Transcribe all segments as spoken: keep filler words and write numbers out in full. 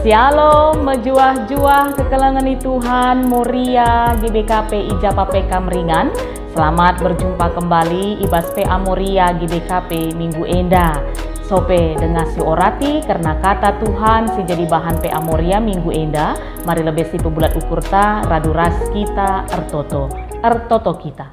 Shalom, mejuah-juah kekelengen i Tuhan, Moria G B K P i ja pe kam ringan. Selamat berjumpa kembali i bas P A Moria G B K P minggu enda. Sope denga si orati kerna kata Tuhan si jadi bahan P A Moria minggu enda, mari lebe si pebulat ukurta radu ras kita ertoto. Ertoto kita.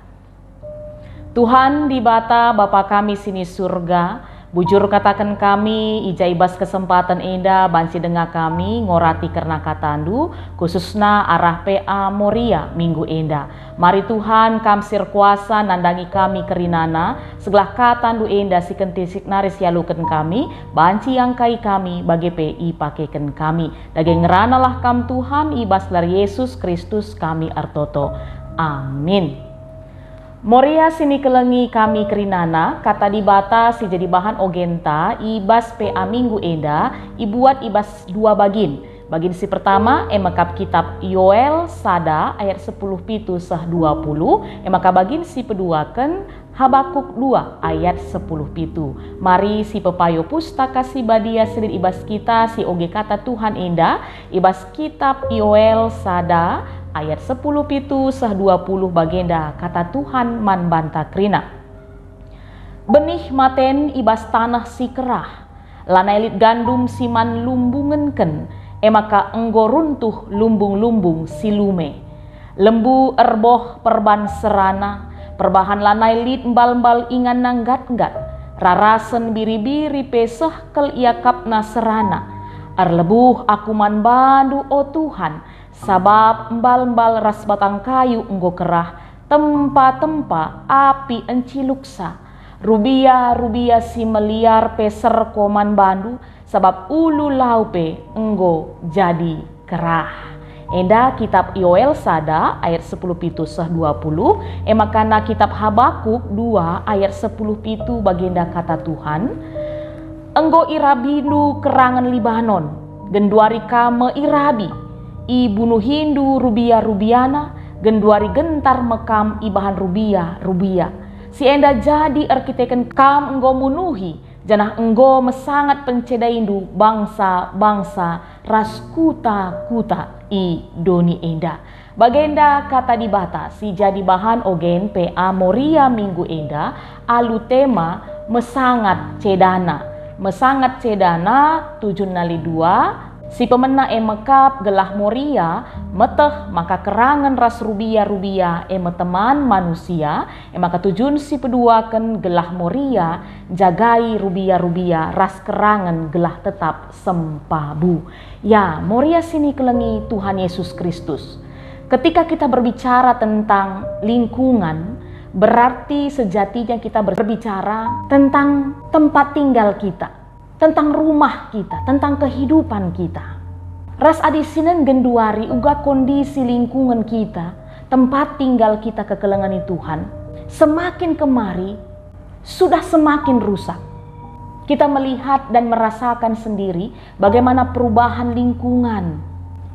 Tuhan Dibata, Bapa kami si ni Surga, bujur kataken kami, i ja i bas kesempaten enda banci denga kami ngorati kerna kataNdu, khususna arah P A Moria minggu enda. Mari Tuhan, Kam si erkuasa nandangi kami kerinana, segelah kataNdu enda si kentisik nari sialuken kami, banci iangkai kami, bage pe ipakeken kami. Dage ngeranalah Kam Tuhan, i bas gelar Yesus Kristus kami ertoto. Amin. Moria si nikelengi kami kerinana, kata Dibata si jadi bahan ogenta i bas P A minggu enda ibuat i bas dua bagin. Bagin si pertama e mekap kitap Yoel sada ayat sepuluh pitu seh dua puluh, e maka bagin si peduaken Habakuk dua ayat sepuluh pitu. Mari si pepayo Pustaka Si Badia si lit i bas kita si oge kata Tuhan enda, i bas kitap Yoel sada ayat sepuluh pitu seh dua puluh bagenda kata Tuhan man banta kerina. Benih maten i bas taneh si kerah, lanai lit gandum si man lumbungenken, e maka enggo runtuh lumbung-lumbung si lume. Lembu erboh perban serana, perbahan lanai lit mbal-mbal inganna nggat-nggat, rarasen biri-biri pe seh kal iakapna serana. Erlebuh aku man bandu, o Tuhan, sabap mbal-mbal ras batang kayu enggo kerah, tempa-tempa api enciluksa. Rubia-rubia si meliar pe serko man bandu, sabap ulu lau pe enggo jadi kerah. Enda kitap Yoel sada ayat sepuluh pitu seh dua puluh, e maka na kitap Habakuk dua ayat sepuluh pitu bagenda kata Tuhan, "Enggo irabindu kerangen Libanon, genduari kam me irabi, ibunuhindu rubia-rubiana, genduari gentar me kam ibahan rubia-rubia. Si enda jadi erkiteken kam enggo munuhi, janah enggo mesangat pencedaindu bangsa-bangsa ras kuta-kuta i doni enda." Bagenda kata Dibata si jadi bahan ogen P A Moria minggu enda alu tema mesangat cedana. Mesangat cedana tujunna lit dua, si pemena e mekap gelah Moria meteh maka kerangen ras rubia-rubia e me teman manusia, e maka tujun si peduaken gelah Moria njagai rubia-rubia ras kerangen gelah tetap sempabu. Ya, Moria si nikelengi Tuhan Yesus Kristus. Ketika kita berbicara tentang lingkungan, berarti sejatinya kita berbicara tentang tempat tinggal kita, tentang rumah kita, tentang kehidupan kita. Ras adi sinen genduari uga kondisi lingkungan kita, tempat tinggal kita kekelengen i Tuhan, semakin kemari sudah semakin rusak. Kita melihat dan merasakan sendiri bagaimana perubahan lingkungan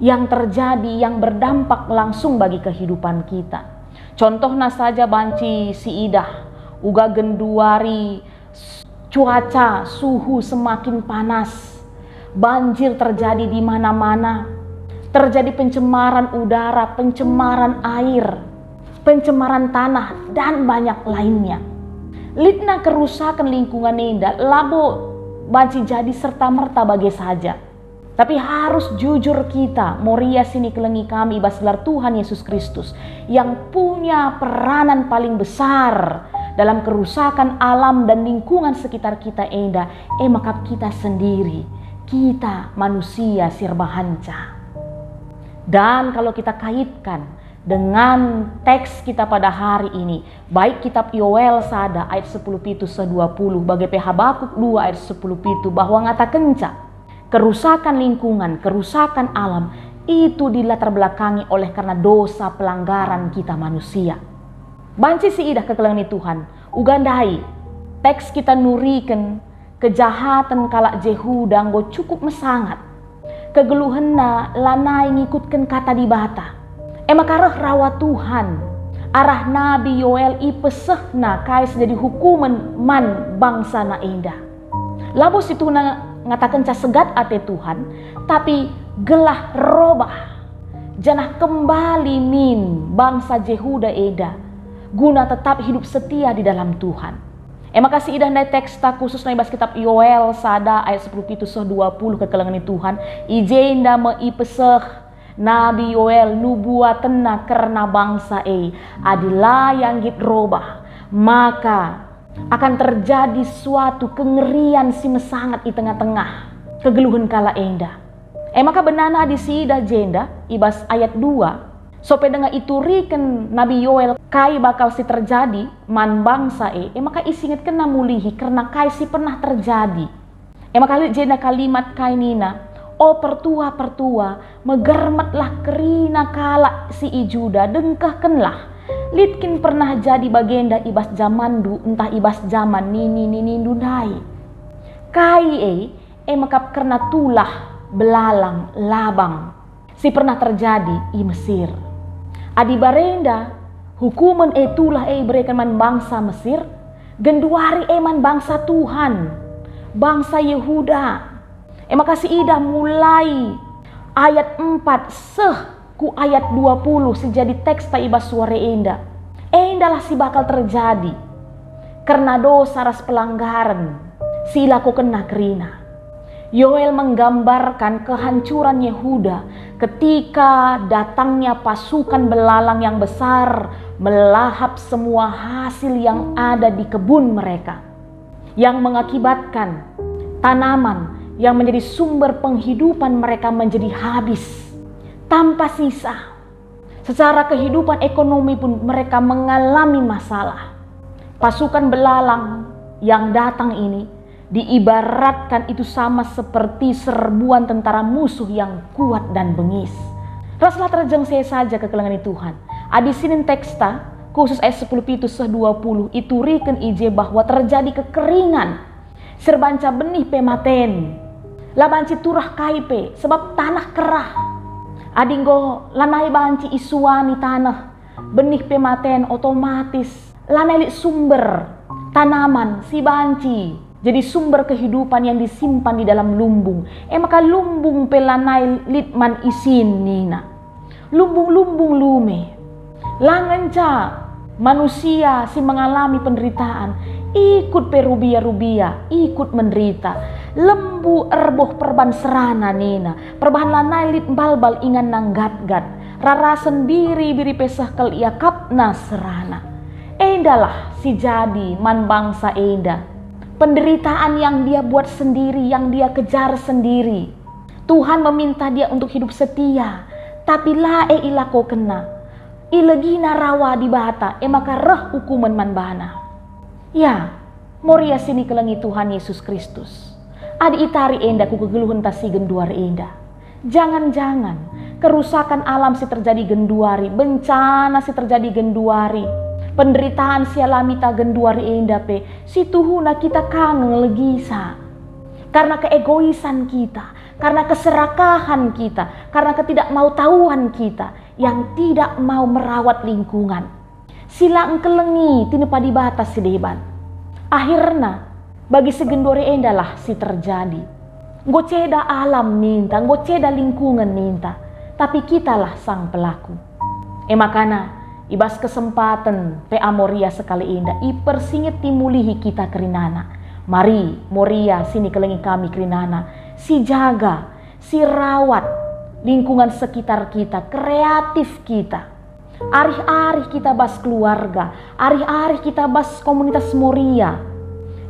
yang terjadi, yang berdampak langsung bagi kehidupan kita. Contohna saja banci siidah, uga genduari cuaca, suhu semakin panas, banjir terjadi di mana-mana, terjadi pencemaran udara, pencemaran air, pencemaran tanah, dan banyak lainnya. Litna kerusakan lingkungan enda labo banci jadi serta-merta bage saja. Tapi harus jujur kita, Moria si nikelengi kami i bas gelar Tuhan Yesus Kristus, yang punya peranan paling besar dalam kerusakan alam dan lingkungan sekitar kita enda, e maka kita sendiri, kita manusia si erbahanca. Dan kalau kita kaitkan dengan teks kita pada hari ini, baik kitab Yoel sada ayat sepuluh pitu seh dua puluh, bage pe Habakuk dua ayat sepuluh pitu, bahwa ngatakenca kerusakan lingkungan, kerusakan alam itu dilatar belakangi oleh karena dosa pelanggaran kita manusia. Banci siidah kekelengen Tuhan, uga ndai teks kita nuriken kejahaten kalak Jehuda enggo cukup mesangat. Kegeluhenna lanai ngikutken kata Dibata. E maka reh rawa Tuhan arah Nabi Yoel ipesehna kai si jadi hukumen man bangsana enda. Labo situhuna ngatakenca segat ate Tuhan, tapi gelah robah, janah kembali min bangsa Jehuda enda, guna tetap hidup setia di dalam Tuhan. E maka siidah ndai teksta khususna i bas kitab Yoel sada ayat sepuluh pitu seh dua puluh kekelengen Tuhan, i jenda me ipeseh Nabi Yoel nubuatenna kerna bangsa e, adi la ia nggit robah, maka akan terjadi suatu kengerian si mesangat i tengah-tengah kegeluhen kalak enda. E maka benana adi siidah jenda i bas ayat dua, sope denga ituriken Nabi Yoel kai bakal si terjadi man bangsa e, e maka isingetkenna mulihi kerna kai si pernah terjadi. E maka lit jenda kalimat kai nina, "O pertua-pertua, megermetlah kerina kalak si i Juda, dengkehkenlah. Lit kin pernah jadi bagenda i bas jamanndu ntah i bas jaman nini-ninindu ndai?" Kai e, e mekap kerna tulah, belalang, labang si pernah terjadi i Mesir. Adi barenda hukumen e tulah e ibereken man bangsa Mesir, genduari e man bangsa Tuhan, bangsa Yehuda. E maka siidah mulai ayat empat seh ku ayat dua puluh si jadi teksta i bas wari enda. Endalah si bakal terjadi kerna dosa ras pelanggaren si ilakokenna kerina. Yoel menggambarkan kehancuran Yehuda ketika datangnya pasukan belalang yang besar melahap semua hasil yang ada di kebun mereka, yang mengakibatkan tanaman yang menjadi sumber penghidupan mereka menjadi habis tanpa sisa. Secara kehidupan ekonomi pun mereka mengalami masalah. Pasukan belalang yang datang ini diibaratkan itu sama seperti serbuan tentara musuh yang kuat dan bengis. Raslah terjeng saya saja kekelengen Tuhan. Adi sinin teksta, khusus ayat sepuluh pitu seh dua puluh, ituriken i je bahwa terjadi kekeringan. Serbanca benih pe maten. La banci turah kai pe, sebab taneh kerah. Adi enggo lanai banci isuani taneh, benih pe maten otomatis. Lanai lit sumber tanaman si banci jadi sumber kehidupan yang disimpan di dalam lumbung. E maka lumbung pe lanai lit man isin nina. Lumbung-lumbung lume. La ngenca manusia si mengalami penderitaan, ikut pe rubia-rubia, ikut menderita. Lembu erboh perban serana nina, perbahan lanai lit mbalbal inganna nggatgat, rarasen biri-biri pe seh kal iakapna serana. Endalah si jadi man bangsa enda. Penderitaan yang dia buat sendiri, yang dia kejar sendiri. Tuhan meminta dia untuk hidup setia, tapi la e ilakokenna. Ilegina rawa Dibata, e maka reh ukumen man bana. Ya, Moria sinikelengi Tuhan Yesus Kristus. Adi itari enda ku kegeluhenta si genduari enda. Jangan-jangan kerusakan alam si terjadi genduari, bencana si terjadi genduari, penderitaan si alamita genduari enda pe, si tuhuna kita ka nge ngelegisa. Karena keegoisan kita, karena keserakahan kita, karena ketidakmautauan kita yang tidak mau merawat lingkungan. Si la engkelengi tinepa Dibata si deban. Akhirna, bagi si genduari endalah si terjadi. Enggo ceda alam ninta, enggo ceda lingkungan ninta, tapi kitalah sang pelaku. E makana, i bas kesempaten P A Moria sekali enda, ipersingeti mulihi kita kerinana. Mari, Moria sinikelengi kami kerinana, sijaga, sirawat lingkungan sekitar kita, kreatif kita. Arih-arih kita bas keluarga, arih-arih kita bas komunitas Moria,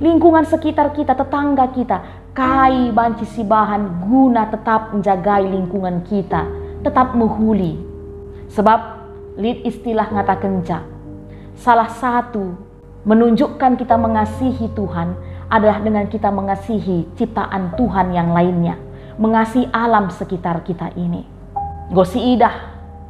lingkungan sekitar kita, tetangga kita, kai banci sibahan guna tetap njagai lingkungan kita, tetap mehuli. Sebab lit istilah ngatakenca, salah satu menunjukkan kita mengasihi Tuhan adalah dengan kita mengasihi ciptaan Tuhan yang lainnya, mengasihi alam sekitar kita ini. Enggo siidah,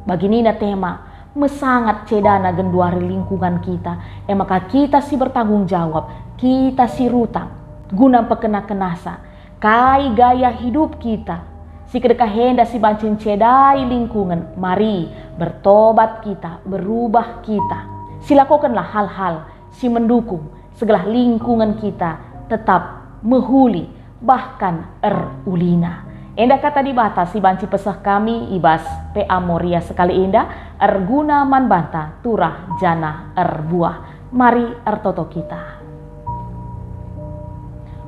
bagi nina tema, mesangat cedana genduari lingkungan kita, e maka kita si bertanggung jawab, kita si rutang, guna mpekena-kenasa, kai gaya hidup kita, si kedekah enda si banci ncedai lingkungen, mari, bertobat kita, berubah kita. Silakokenlah hal-hal si mendukung segelah lingkungen kita tetap mehuli, bahkan erulina. Enda kata Dibata si banci peseh kami i bas P A Moria sekali enda, erguna man banta turah janah erbuah. Mari ertoto kita.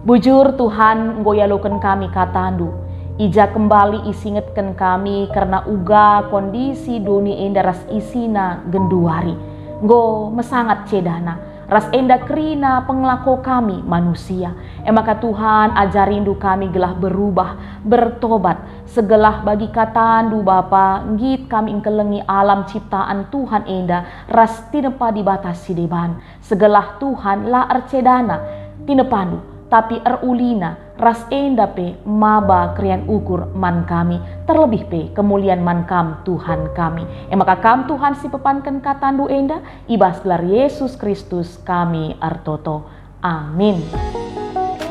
Bujur, Tuhan, enggo ialoken kami kataNdu. I ja kembali isingetken kami kerna uga kondisi doni enda ras isina genduari. Enggo mesangat cedana, ras enda kerina pengelako kami manusia. E maka Tuhan, ajarindu kami gelah berubah, bertobat, segelah bagi katandu Bapa, nggit kami engkelengi alam ciptaan Tuhan enda ras tinepa Dibata si deban. Segelah Tuhan la ercedana tinepandu, tapi erulina, ras enda pe maba kerian ukur man kami, terlebih pe kemulian man Kam, Tuhan kami. E maka Kam, Tuhan, si pepanken katandu enda, i bas gelar Yesus Kristus kami ertoto. Amin.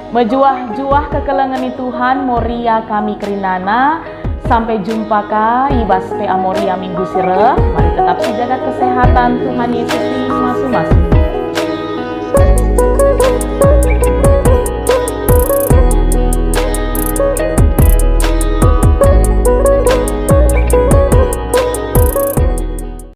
Mejuah-juah kekelengen ni Tuhan, Moria kami kerinana. Sampai jumpa ka i bas P A Moria minggu si reh. Mari tetap sijaga kesehatan. Tuhan Yesus i masu-masu.